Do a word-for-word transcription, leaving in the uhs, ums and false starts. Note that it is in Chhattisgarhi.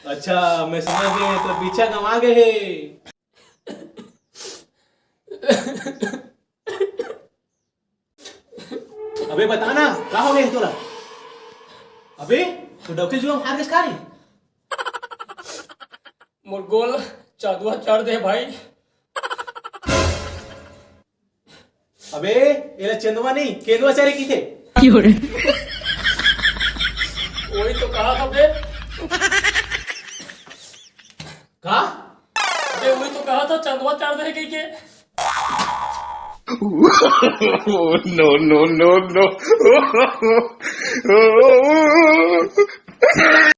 अच्छा, मैं समझ गए, तो पीछा गंवा गए हे। अबे बता ना, का हो गए तोला? अबे, तो डौकी जुआ हार गेस का रे? मोर गोल चंदवा चार दे भाई। अबे, एला चंदवा नहीं, केंदवा चारे की थे। वही तो कहा था बे। का? अबे, वही तो कहा था, चंदवा चार दे कह के। Oh, no, no, no, no.